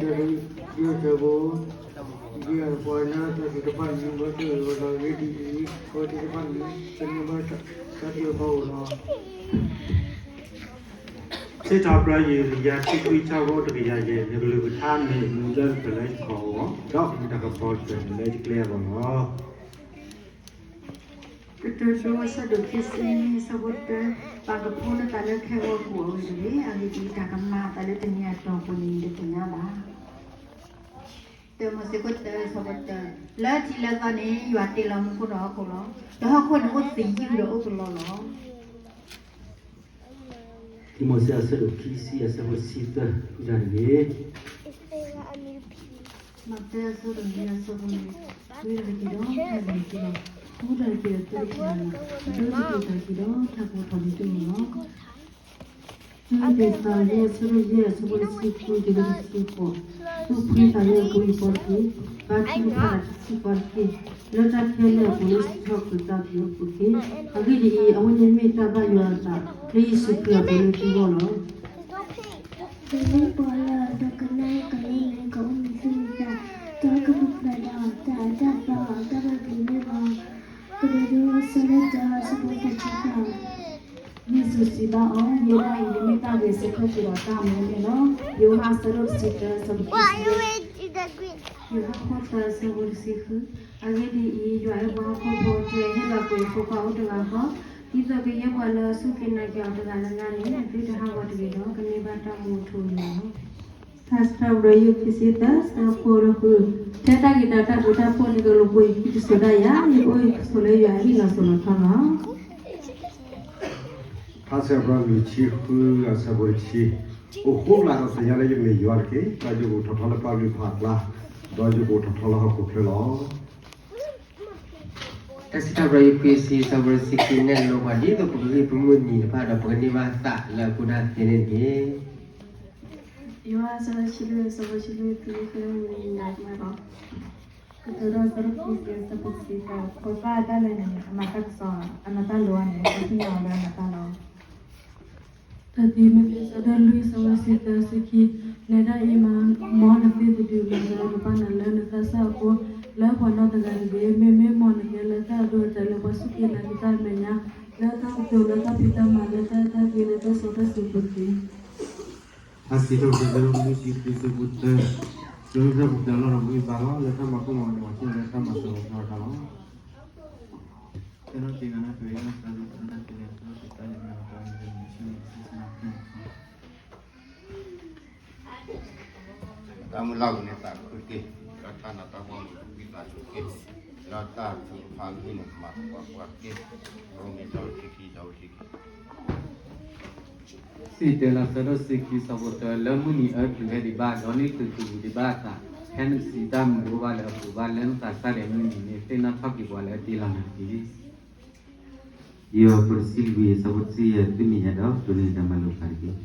ဒ်အံၤ, ဒ်အံၤ, ဒ်အံၤ, ပှၤလၢတၢ်သ့ၣ်တဖၣ်န့ၣ် ဘၣ်ဆိၣ်ဂ့ၤဝဲလီၤ. အဂ့ၢ်ဒ်အံၤ, အဝဲသ့ၣ်တဖၣ်န့ၣ် ကန့ၢ်ဘၣ်တၢ်အၢၣ်လီၤအီလီၤ. စံးထီၣ်ပတြၢၤ ယုၢ်တကယၤခံခွံ ဆၢဖိတကယၤယဲၢ်, နကလုၢ်ကထါမ့ၢ်မူဒါတဖျၢၣ်လၢယခီၣ်အဂီၢ်, ဒီးမ့ၢ်တၢ်ကပီၤတဖျၢၣ်လၢယကျဲအဂီၢ်လီၤ. ကတၢၢ်တဆၢဒိၣ်ခံဆံ ဆၢဖိတၢ, ပာ်ကဖၢနသးလၢခဲဂီၤကိၣ်အဂ့ၢ်တဂ့ၤ, အဂ့ၢ်ဒ်အံၤ, တၢ်ကမၤအသးလၢတနံၤအတီၢ်ပူၤန့ၣ်တသ့ၣ်ညါဘၣ်. တၢမိၤၡ့ တၢ ဆၢဖိတၢ, လၢထံးလၢသီန့ၣ် ယွၤတ့လီၤမူခိၣ်ဒီးဟီၣ်ခိၣ်လီၤ. ဒီးဟီၣ်ခိၣ်န့ၣ်အိၣ်သယုၢ်ဒီးအိၣ်ကလီလီၤ. တၢမိၤၡ့ အဆၢဒိၣ်ခံဆံ အဆၢဖိတဆံသၢ ဖုဒၣ်တဂ့ၤ. မးသဲ အဆၢဒိၣ်ယဲၢ် အဆၢဖိလွံၢ်, ဝံတၢ်တက့ၢ်ဒီးတၢ်ဂ့ၤတက့ၢ်လီၤ. ဃုတၢ်တက့ၢ်ဒီးတၢ်တခါလီၤ. ဒိတက့ၢ်တၢ်တက့ၢ်ဒီးတၢ်ကိးထီၣ်ဒံးတအိၣ်လီၤ. လံာ်ကစၢ်ယွၤ အဆၢဒိၣ်ယဲၢ် အဆၢဖိတဆံဃု တုၤလၢတဆံဃိး, သူၣ်ဖှံသးညီအပှၤတက့ၢ်, ဘါထုကဖၣ်တၢ်တဆံးတက့ၢ်, လၢတၢ်ခဲလၢာ်အပူၤ လၢစံးထီၣ်ပတြၢၤတၢ်အပူၤတက့ၢ်. အဂ့ၢ်ဒ်အံၤ, အဝဲန့ၣ်မ့ၢ်တၢ်ဘၣ်ယွၤအသး လၢယ့ၣ်ၡူးခရံာ်အပူၤလၢသုဂီၢ်လီၤ. ပမ့ၢ်ပှၤလၢအဒိကနၣ်တၢ်လၢအမ့ၢ် ကအိၣ်မူဆူၣ်မူဒါ, ဒီးကပူၤဖျဲးဒီးတၢ်အၢတၢ်သီ အတၢ်ဘၣ်က့ၤန့ၣ်လီၤ. ကရံၣ်သူး အဆၢဒိၣ်တၢ အဆၢဖိသၢဆံသၢ, ယ့ၣ်ၡူးစံးဘၣ်အီၤ, ယဲဒၣ်အံၤ ယမ့ၢ်တၢ်ဂဲၤဆၢထၢၣ်က့ၤဒီးတၢ်အမူန့ၣ်လီၤ. ယိၤဟၣ် အဆၢဒိၣ်တဆံတၢ အဆၢဖိခံဆံယဲၢ်, ယိၤဟၣ် အဆၢဖိတဆံဃု, အဂ့ၢ်ဒ်အံၤ, ယွၤအဲၣ်ပှၤဟီၣ်ခိၣ်ဖိတဖၣ် ဟ့ၣ်လီၤကွံာ်အဖိခွါအိၣ်တဂၤဃီ, ဒ်သိးကယဲၢ်ပှၤလၢအစူၢ်က့ၤနာ်က့ၤအီၤတဂၤလၢ်လၢ်န့ၣ် အသုတဟးဂီၤတဂ့ၤဒီး ကန့ၢ်ဘၣ်တၢ်မူအထူအယိာ်လီၤ. ထါစံးထီၣ်ပတြၢၤ ခံဆံသၢ ဆၢဖိတဆံဃု, ထဲတၢ်ဂ့ၤတၢ်အုၣ်တၢ်ဖိ နကလိာ်ကွဲယခံတစိၤဒၣ်ယၤ, ယအိၣ်ဆိးလၢယွၤအဟံၣ်လီၤစိၤလီၤထီလီၤ. ထါစံးထီၣ်ပတြၢၤ လွံၢ်ဆံဃု အဆၢဖိတဆံ, အိၣ်ဃိကလာ်ဒီးသ့ၣ်ညါလၢယမ့ၢ်ယွၤတက့ၢ်. ဒီးယကအိၣ်ထီၣ်ထီလၢပၢ်ကလုၢ်ဖးကျါ, ဒီးယကအိၣ်ထီၣ်ထီလၢဟီၣ်ခိၣ်ချၢလီၤ. တၢ်စံးထီၣ်ပတြၢၤ ယခွံဆံ အဆၢဖိတဆံခံ, နဲၣ်လိပှၤဒ်သိးပကဂံၢ်ပမုၢ်နံၤတဖၣ် ဒီးပကန့ၢ်ဘၣ်သးလၢအဃိတၢ်သ့န့ၣ်တက့ၢ်. ယိၤဟၣ် အဆၢဒိၣ်တဆံလွံၢ် အဆၢဖိတဆံလွံၢ် သုမ့ၢ်ဃ့မုၢ်နံၤလီၤ. ကတိၤဒိ အဆၢဒိၣ်ခံဆံ အဆၢဖိတဆံသၢ, ဖိသၣ်အတၢ်လဲၤန့ၣ် အမၤတၢ်ကစီၣ်, အမၤတၢ်လိၤန့ၣ် ပှၤသ့ၣ်ညါအီၤလၢအမၤတၢ်လီၤ. တၢ်တံၤမသ့း အဆၢဒိၣ်လွံၢ် အဆၢဖိတဆံသၢဆံခံ, နဲဒၣ်အံၤမး, မ်နသ့တဒုးလီၤလၢနပၢ်နၤလၢနသးစၢ်အဃိ, လၢပှၤနီတဂၤတဂ့ၤ, မ့မ့ၢ်မ်နကဲလၢတၢ်အဒိအတဲာ်လၢပှၤစူၢ်က့ၤနာ်က့ၤတၢ်အမဲာ်ညါ, လၢတၢ်ကတိၤလၢတၢ်ဖံးတၢ်မၤ လၢတၢ်အဲၣ်တၢ်ကွံလၢတၢ်စီတၢ်ဆှံအပူၤတက့ၢ်. အစံးထီၣ်ပတြၢၤ အဆၢဒိၣ်လွံၢ်ဆံဃု အဆၢဖိတၢ, လၢတၢ်ပူၤတၢ်လီၢ်ဒီး ပဂံၢ်ဘါလီၤ, လၢတၢ်မၤကိၢ်မၤဂီၤန့ၣ် ပှၤဆၢလၢတၢ်မၤစၢၤလီၤဆီတခါလီၤ. ကဲထီၣ်က့ၤဂၤနၢ်ပၢၢ် ယွၤအစၢ်ဒိၣ် ကနၣ်က့ၤလၢ ကဲထီၣ်က့ၤတၢ်ယွၤမၤလၤကပီၤ ယွၤမၤဆူၣ်မၤဆူၣ်ဆူၣ်မၤဆူၣ် တၢ်မုၢ်လၢ်ပူၤန့ၣ်သးခုတက့ၢ်, လၢတၢ်နးတၢ်ဖှီၣ်န့ၣ် ပကွံသးစူၤတက့ၢ်, လၢတၢ်ထုကဖၣ်အဂ့ၢ်န့ၣ် မၤသပှၢ်ပှၢ်တက့ၢ်, ရိမ့ၤ တဆံခံ တဆံခံ. စံၣ်တဲၤလီၤ အဆၢဒိၣ်တဆံခံ အဆၢဖိတၢ, လၢမုၢ်နံၤအၢတုၤဖဲဒံးဘၣ်, ဒီးနံၣ်သုးကဝံၤဒံးဘၣ်အသး, ဖဲနစံးတၢ်မုာ်အိၣ်ဘၣ်လၢအပူၤဘၣ်, လၢနသးစၢ်ဒဲးမုၢ်နံၤန့ၣ် သ့ၣ်နီၣ်ထီၣ်က့ၤပှၤလၢအတ့လီၤနၤတက့ၢ်. ယိၤဟၣ် အဆၢဒိၣ်တဆံလွံၢ် အဆၢဖိတဆံယဲၢ်, သုမ့ၢ်ယၤဒီး တိၢ်န့ၢ်တၢ်မၤလိာ်သးတက့ၢ်.